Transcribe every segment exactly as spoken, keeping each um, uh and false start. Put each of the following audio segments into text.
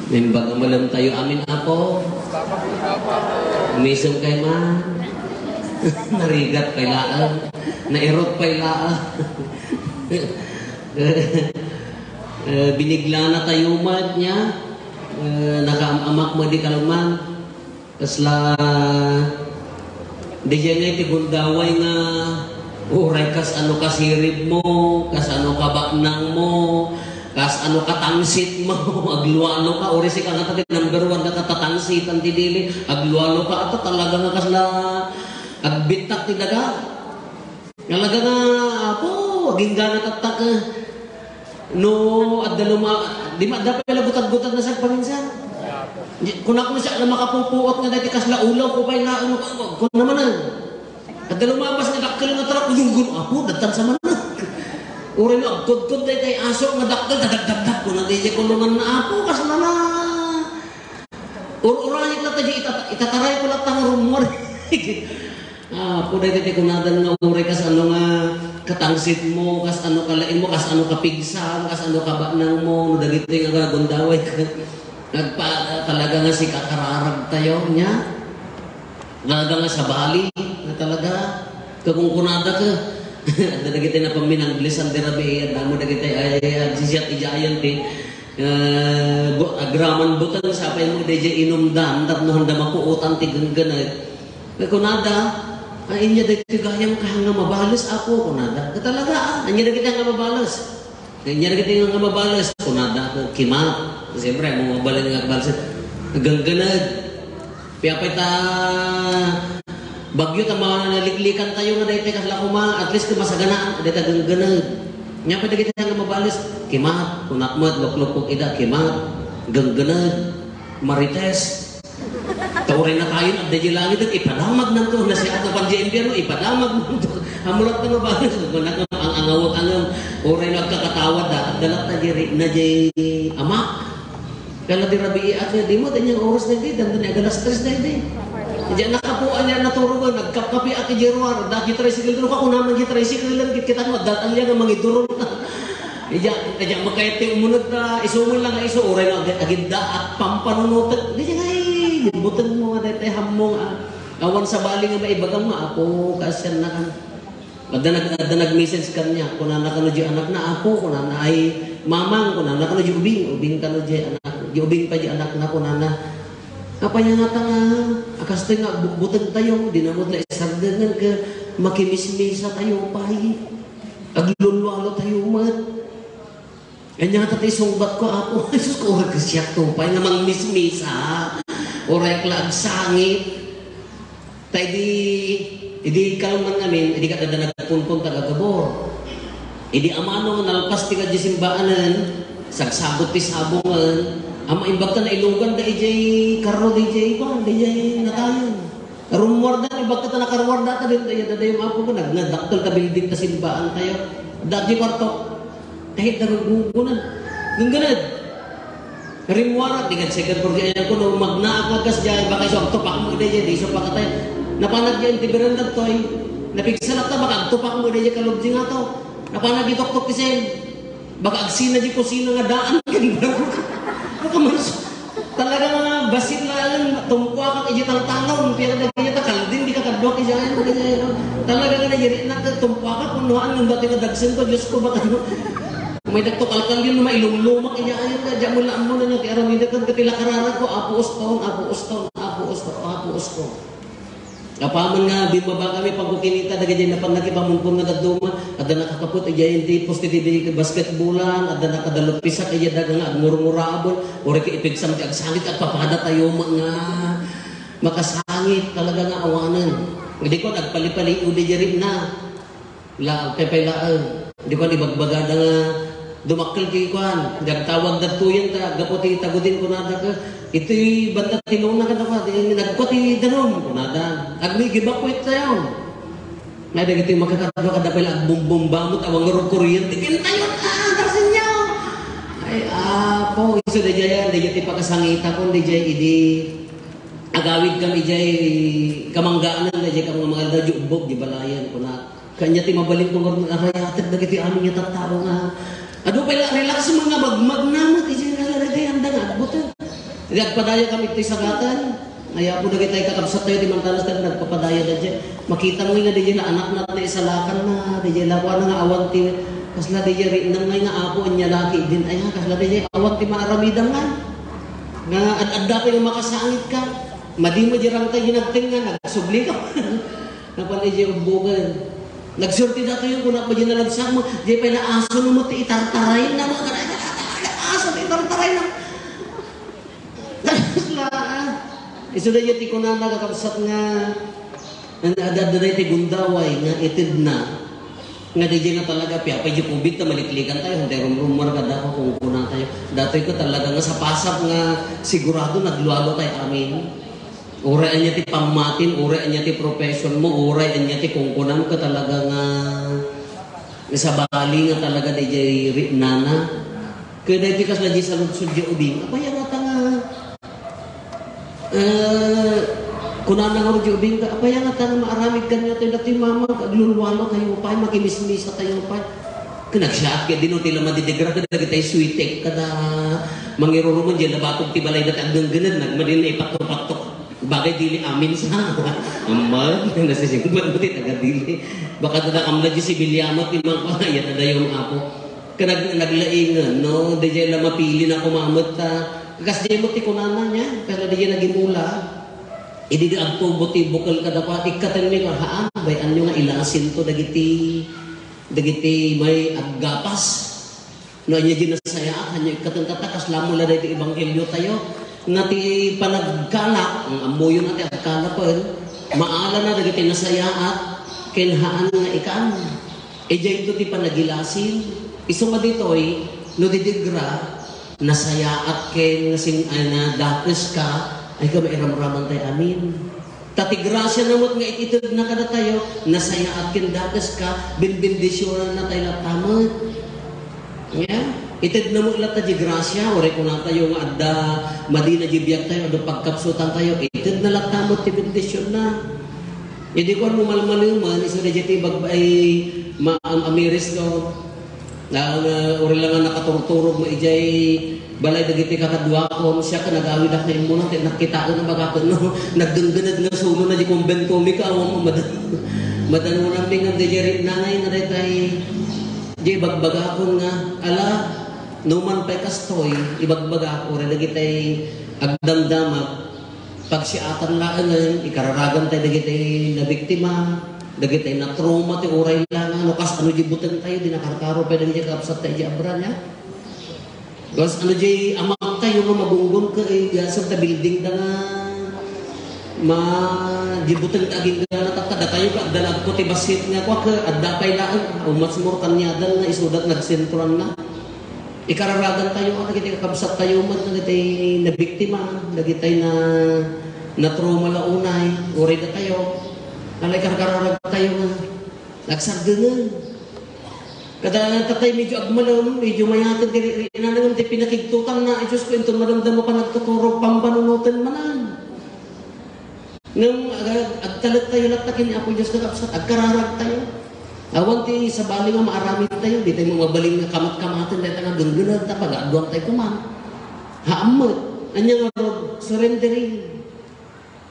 Naimbag a malem tayo amin, Apo. Umisem kay man. Narigat pay laeng. Nairot pay laeng. Eh, biniglana tayo met nia. Eh, nakaam-amak met di kalman. Kasla, diay ngay ti gundaway nga uray kas ano kasirib mo, kas ano kabanang mo, kas ano katangsit mo, aglualo ka, uray sika nga ta ti number one nga katatangsitan ti dili, aglualo ka, ato talaga nga kasla agbittak ti daga. Talaga nga, Apo, agingga na tatta, eh. No, adda luma-, di ma-, adda pay la gutad-gutad na siak paminsan. Di, kunak no siak na makapupuot nga daytoy kasla ulaw ko pay la, ano, ko, ko naman, eh. Adda lumabas nga dakkel nga tarak, uyunggun, Apo, dattan sa man. Uray no, agkudkod daytoy aso nga dakkel, dadagdagdag, kuna daytoy kulungan na, Apo, kasla na. Ur-urayek latta di ita-, itataray ko latta nga rummuar. Ah, Apo, daytoy ti kunada nga uray kas ano nga katangsit mo, kas ano kalaing mo, kas ano kapigsa, kas ano kabanang mo, no dagitoy nga gundaway ka. Nagpa-, talaga nga sika kararag tayo, nia? Talaga nga sabali, nga talaga, kakungkunada ka. Adda dagitoy napaminangglisan di rabii, adda mo dagitoy ay, ay, ay, sisiyat idiayen ti Eh, bu-, agraman buteng, sapay mo, daydiay inumdan, tapno handa mapuotan ti genggeneg. Kunada, "Ay, ania daytoy gayam ka nga mabales, Apo?" kunada. Talaga, ah, "Ania dagiti nga mabales?" "Ania dagiti nga mabales?" kunada. Kimat. Siyempre, mo mabalin nga bales. Genggeneg. Piapay ta bagyo ta maliklikan tayo nga daytoy kasla koma, at least masaganaan, dayta genggeneg. Nia pay dagiti nga mabales, kimat, kunak met, luklukok ida, kimat, genggeneg, marites. Ta uray natayon, adda di langit, ipadamag nanto, nasiat na pan di impyerno, ipadamag nanto. Amulat na mabales, kunak, ang angawag, ang, uray nagkakatawad, da, dalat na di, na di, amak. Kala di rabii, ati, di mo, daydiay oras daydi, dandani agalas tres daydi. Diay anak, Apo, ania naturogen, nagkapkapi, ati, diay ruar, da, diay tricycle, duro ka, kunaman, diay tricycle, lang, kit-, kita mo, datang yan, nga mangidurong. Diay, diay, magkayat ti umuneg ta, isu man lang, isu, uray na, agid-, agidda, at pampanunutek. Diay, ay, buteng mo, nga, dayta, hammong, ah, awan sabali nga maibagam nga, Apo, kaasian na kan. Adda nag-, adda nag-message kaniak, kunana kano di anakna, "Apo," kunana, "ay, mamang," kunana kano di ubing, ubing kano di anak, di ubing pa di anakna, kunana, "Apay nga ta nga, a, kastoy nga agbutbuteng tayo, di na met la isardengen ket makimismisa tayo pay. Aglulualo tayo met." Ania ta ti sungbat ko, Apo? Jesus ko, oras siak to pay nga mangmismisa. Oray la agsangit. Ta idi, idi kalman ngamin, idi kadada nagpunkon taga Gabor. Idi amano nga nalpas ti kadya simbaanen, sagsagot ti sabongen, ama imbag ta nailugan da idiay karro, da idiay iba, da idiay natayen. Rummuarda, imbag ta nakaruar data din, tayo, dadayo, Apo, nag-, nagdakkel ta building ta simbaan tayo. Dati kwarto. Kahit nagugunan. Nung ganun, rimmuarak, di ka second floor, kaya ko, no, magnaak nga gas dyan, baka iso, agtupak mo, di, di, iso, pakatay. Napanag dyan, ti beranda, toy. Napigsalak ta, baka agtupak mo, di, kalubdi nga to. Napanag di tuktok, kisin. Baka agsina di kusina nga daan. Baka mas, talaga nga, basit na lang, tumpuakak, iji taltalon, pira na ganyan, ta kalding, di ka kadwak, iji ayan, ganyan, no? Talaga nga, nagiri na, tumpuakak, kunuhaan, nung dati nga dagsen ko, Diyos ko, baka, no? May dakto kalkal yun, mailumlumak, iji ayan, nga, diyan mo lang muna, no? Ti aramida, kan, katila karara ko, Apo Uston, Apo Uston, Apo Uston, Apo Uston. Apaman nga bimmaba kami, pagkukinita, dagiti napan nakipamunkon nga dadduma, adda nakakaput, idiay ti poste ti basketbolan, adda nakadalupisak, idiay daga nga agngurnguraben, uray ka ipigsam ti agsangit, agpapada tayo, ma-, nga makasangit, talaga nga awanen. Idi ko, agpalipaliw, di diri na. La, kay pay laeng. Di ko ni bagbagada nga dumakkel ti kuan. Nagtawag da tuyen ta, gapu ti tagudin kunada ka, iti banda ti luna kada ka, di nagkua ti danum, kunada. Agmigibak ko itayon. Nga dagiti makakadwa kada pay la agbumbumba mo, tawag nga kuryente. Kintayon, ah, darsin niyo! Ay, Apo, isu da jayan, da jay ti pakasangita ko, da jay idi agawid kami jay kamanggaanan, da jay kami nga mga aldaw, di ubbog, di balayan, kuna. Kanya ti mabalin ko nga arayatek dagiti amin nga tattao nga adu pay la relax mo nga magmagna met iti nga lagay anda nga agbuteng. Iti agpadayakam iti sagatan, ay, Apo, dagiti kakabsat tayo, ti mantanas tayo, nagpapadaya da dyan. Makita mo nga di dyan la anak na, na isalakan na, di dyan la kuwan nga awan ti, kasla di dyan, rinang nga nga Apo, anya laki din, ay, kasla di dyan, awan ti maaramidam nga. Nga ad-adda pa yung makasangit ka. Madi mo dyan rang tayo ginagting nga, nagsubli ka. Napan iti ubbugan. Nagsurti dato yung kuna pa dyan nalagsak mo, di pa yung aso no mo ti itartaray na mo, aso ti itartaray na. Kasla, ah. Isu da ti kunana, kakabsat, nga, an-, adda, adda ti gundaway nga itedna. Nga di nga talaga, pia pa di COVID ta maliklikan tayo, hindi rumrumar ka daw kung kuna tayo. Datoy ko talaga nga sapasap nga sigurado naglualo tayo, amin. Uray anya ti pammatim, uray anya ti profession mo, uray anya ti kungkunam ka talaga nga, nga sabali nga talaga di jay ri-, nana. Kaya dahil ti kasla di saludsod di ubing, apay nga ta nga, eh, kunana nga di ubing ka, apay nga ta nga maaramid kaniatayo dati mama, aglulwalo tayo pay, makimismisa tayo pay. Kaya nagsiat kaya dino ti lama di degra, kaya dagitay suitek, kada mangiruruman di labatog ti balay dati agdenggened, nagmadin na ipatto-patto. Bagay dili amin sa. Aman, nasisimpan mo ti taga dili. Baka tada kamla di sibilyamat ti mangkaya na dayon, Apo. Ka nag-, naglaingan, no? Di jay la mapili na kumamat ta. Kas di mo ti kunana niya, kas di jay nagimula. Idi di agtubo ti bukel kada pa, ikkaten mi nga, haan, bay-an nyo nga ilasin to dagiti, dagiti may aggapas. No, anya di nasayaat, anya ikkaten tatta, kasla mo la dagiti ebanghelyo tayo. Nga ti panagkala, ang ammoyo na ti agkalapen, maala na dagiti nasayaat, ken haan nga ikan. Idiay ito ti panagilasin. Isu nga ditoy, no didigra, nasayaat ken nga sing-, ay, nadakes ka, ay, ka mairamraman tayo, amin. Ta ti grasia na met nga it-, ited na kadatayo, nasayaat ken dakes ka, binbendisionan na tayo latta met. Yeah? Ited na met latta di grasia, uray kunatayo nga adda, madina di biag tayo, adda pagkapsutan tayo, ited na latta met ti bendision na. Idi kuan mo malmaleman, isu da ti bagbay, ma-, am-, amiris ko, nga, nga, uri lang nga nakaturturog mo ijay balay dagiti kakaduakon, siya ka nagawidak na imuna, ti nakkitaan na bagakon, no? Nagdenggened nga suno na di kumbento mi ka, awan mo, mad-, madanunam mi nga di jay ri-, nanay na retay, di bagbagakon nga, ala, no man pa'y kastoy, ibagbagak, uri dagitay agdamdamag, pagsiatan laengen, ikararagan tayo dagitay nabiktima, dagitay na-trauma ti uray lang, no, kas ano di buteng tayo, di nakarkaro pa dagiti kakabsat tayo di abra niya. Kas ano di amak tayo nga magunggon ka, eh, gasam ta building ta nga ma-, di buteng ta aging gana, tatta, datayo ka, agdalag ko ti basket nga, kwa ka, adda pay laeng, umas mo, kanyadan nga, isudat, nagsentruan na. Ikararagan tayo, ah, dagiti kakabsat tayo met, dagiti nabiktima, dagiti na, na-trauma la unay, uray datayo. Ala, ikarkararag tayo nga, nagsardengen. Kada tatay medyo agmalem, medyo mayateg, diri, diri, nanangam ti pinakigtutan na, ay, Diyos ko, inton madamdam mo pa nagtuturog, pampanunoten manan. Ngem ag-, agtalek tayo latta ken ni Apo Dios, kakabsat, agkararag tayo. Awan ti sabali nga maaramid tayo, di tayo mabalin nga kamat-kamaten, dahil nga genggeneg ta pagaduan tayo kuman. Haammet, anya nga rod, surrendering.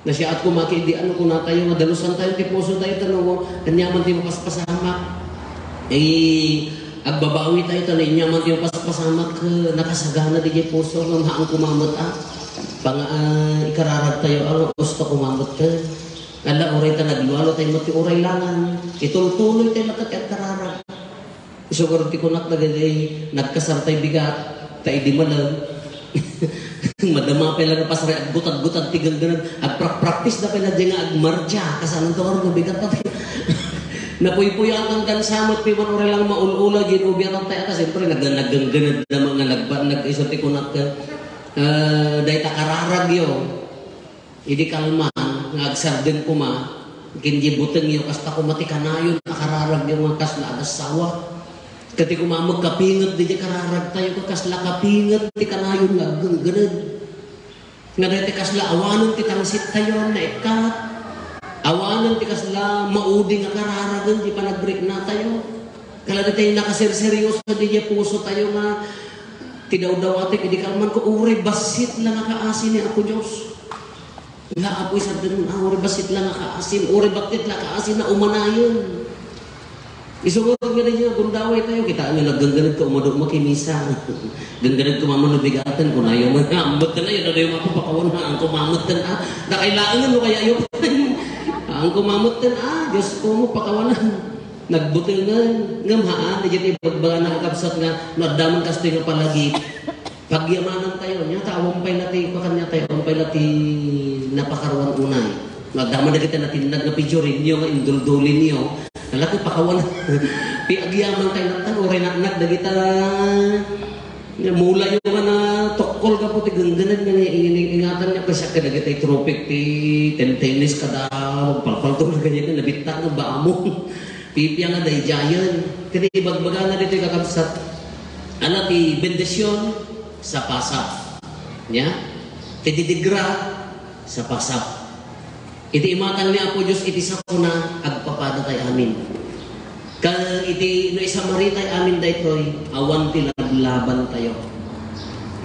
Nasiaat ko maki, di ano, kuna tayo nga dalusan tayo ti puso tayo, tano, kanyaman ti mapaspasamak. Eh, agbabawi tayo, tano, inyaman ti mapaspasamak, eh, nakasagana di puso, nga haan kumamet, ah. Pang, ah, ikararag tayo, ah, nga gusto ko mamutten. Ala, uray ta naglualo tayo met ti uray langan. Itultuloy tayo met ti agkararag. Isu garud ti kunak dagiti nagkasar tayo bigat, ta idi malem. Madama pay la nga pasray, aggutad-gutad ti gangganad. Agprak-practice da pay la di nga agmarcha. Kasano to garud nga bigat na tayo. Napuypuyakan kan samet, piman uray lang maul-ula, ginubiatan tayo. Ata, siyempre, nag-, naggangganad naman nga nagba-, nag-isu ti kunak ka. Ah, dayta kararagyo, idi kalman nga agsardeng koma, ken di butengyo, kasta koma ti kanayon a kararagyo nga kasla agassawa. Ket ti koma met kapinget, di kararag tayo, ket kasla kapinget ti kanayon nga aggenggened. Nga dayta kasla awanen ti tangsit tayo, naikkat. Awanen ti kasla maudi nga kararagen, di panagrikna tayo. Kala dayta nakasirseryoso, di puso tayo nga Ti dawdawatek idi kalmanko, uray bassit la nga kaasi ni Apo Dios. Nga Apo, isardengmo, ah, uray bassit la nga kaasi, uray bassit la kaasi na umanayon. Isu nga nga daydi nga gundaway tayo, kita nga naggangganag ka umadu makimisa. Gangganag ka mamano bigaten, kunayo man, ambetten ayo, dadayo mapapakawan, ang kumameten, ah, nakailangan mo kaya ayo. Ang kumameten, ah, Diyos ko mo, pakawanan. Nagbutengan, ngem haan, dagiti ibagbagana a kabsat nga, no adda man kastoy nga palagip, pagyamanan tayo, nia ta awan pay la ti, pakan nia tayo, awan pay la ti napakaruan unay. No adda man dagiti natinnag nga picturenyo nga induldulin yo, nalaki pakawan. Ti agyaman tayo lang tan, uray naknak, dagita, mula yo nga na tokkol ka po, ti genggened nga ni-, ini-, ingatan niya, kasi kadagitay tropic ti ten tennis kada, palpalto na ganyan, nabittak nga bamon. Pipia nga daydiayen. Ket ibagbagana ditoy kakabsat, ala ti bendisyon, sapasap. Nia? Ti didigra, sapasap. Iti imatang ni Apo Dios iti sakuna, agpapada tay amin. Ka iti no isamaritay amin daytoy, awan ti lablaban tayo.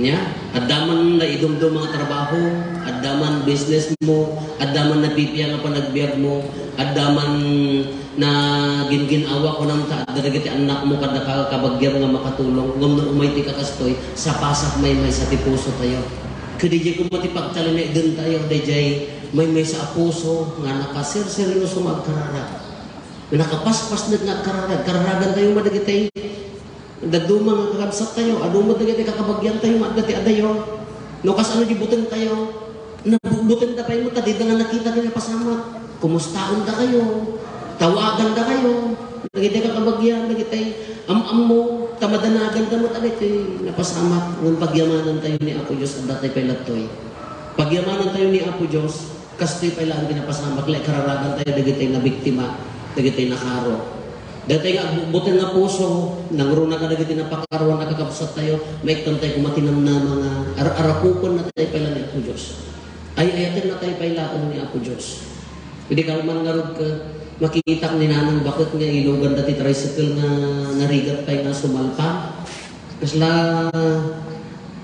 Nia? Adda man naidumdum nga trabaho, adda man business mo, adda man napipia nga panagbiag mo, adda man na gingin-awa, kunam ta adda dagiti annakmo kada ka-, kabagiam nga makatulong. Ngem no umay ti kakastoy, sapasap maymaysa ti puso tayo. Ket diay koma ti pagtalinaeden tayo, daydiay maymaysa a puso nga nakaserseryoso nga agkararag. Nga nakapaspasnek nga agkararag. Kararagan tayo madagitay dadduma nga kakabsat tayo, adu met dagiti kakabagian tayo nga adda ti adayo. No kasano di buteng tayo, nabuteng da pay mo, ta dida nga nakita ti napasamak. Kumustaon da kayo, tawagan da kayo. Dagiti kakabagian, dagiti am-ammo, ta madanagan da met dagiti napasamak. Ngem pagyamanan tayo ni Apo Dios, adda tayo pay lattoy. Pagyamanan tayo ni Apo Dios. Kastoy pay laeng ti napasamak, la ikararagan tayo dagiti nabiktima, dagiti nakaro. Dagiti nga agbutbuteng nga puso, nangruna kadagiti napakaruan a kakabsat tayo, maikkan tayo koma ti namnama nga ar-, arapupen na tayo pay la ni Apo Dios. Ay-ayaten na tayo pay laeng ni Apo Dios. Idi kalman ngarud ka, makitak ni Nanang Baket nga ilugan da ti tricycle nga narigat pay nga sumalpang. Kasla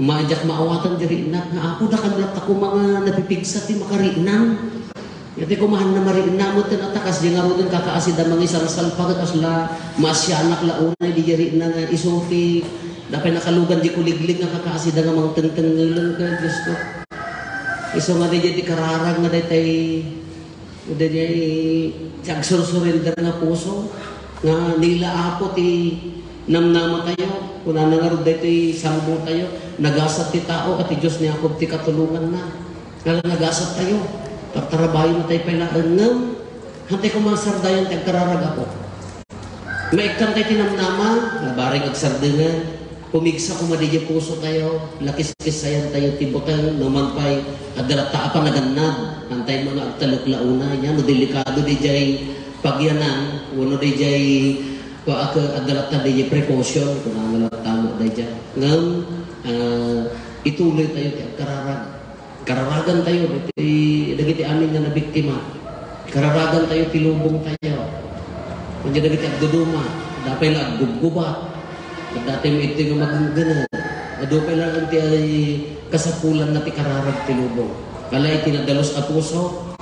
ma-, diak maawatan di rinak nga, "Apo, dakami latta koma nga napipigsa ti makarinak." Iti kumahan na marinak met ten atakas, di ngaruden kakaasi da mangisalsalpak, kasla maasianak la unay di rinak nga isu ti, da pay nakalugan di kuliglig nga kakaasi da nga mangtengtengngelen ka, Dios ko. Isu nga di, di kararag nga daytay Daydiay ti agsursurender nga puso, nga nila Apo ti namnama tayo. Kunana ngarud daytoy salmo tayo, "Nagasat ti tao, ket ti Dios ni Jacob ti katulonganna." Nga nagasat tayo, tartarabayon na tayo pay laeng, ngem, hantay koma sardayan ti agkararag, Apo. Maikkan tayo ti namnama, nga bareng agsardengan, pumigsa koma diay puso tayo, lakiskissayan tayo ti buteng, no man pay, adda latta a panagannad, hantay nga agtalek la unay, nia, no delikado diay pagyanan, wenno diay, kua, ak-, adda latta diay precaution, kunana latta met daydiay. Ngem, ah, ituloy tayo ti agkararag. Kararagan tayo iti dagiti amin nga nabiktima. Kararagan tayo ti lubong tayo. Kundi dagiti agduduma, adda pay la aggubgubat. Adda tayo iti nga magenggened. Adu pay la iti ay kasapulan na ti kararag ti lubong. Kala iti nadalus a puso,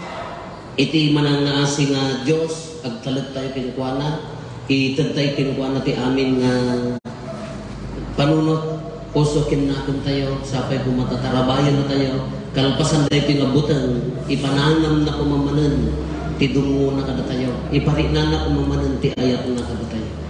iti manangngaasi nga Dios, agtalek tayo kenkuana, ited tayo kenkuana ti amin nga panunot, puso ken nakemtayo, sapay koma ta tarabayan tayo, kalpasan daytoy nga buteng, ipananamna koma manen ti dungngona kadatayo, ipariknana koma manen ti ayatna kadatayo.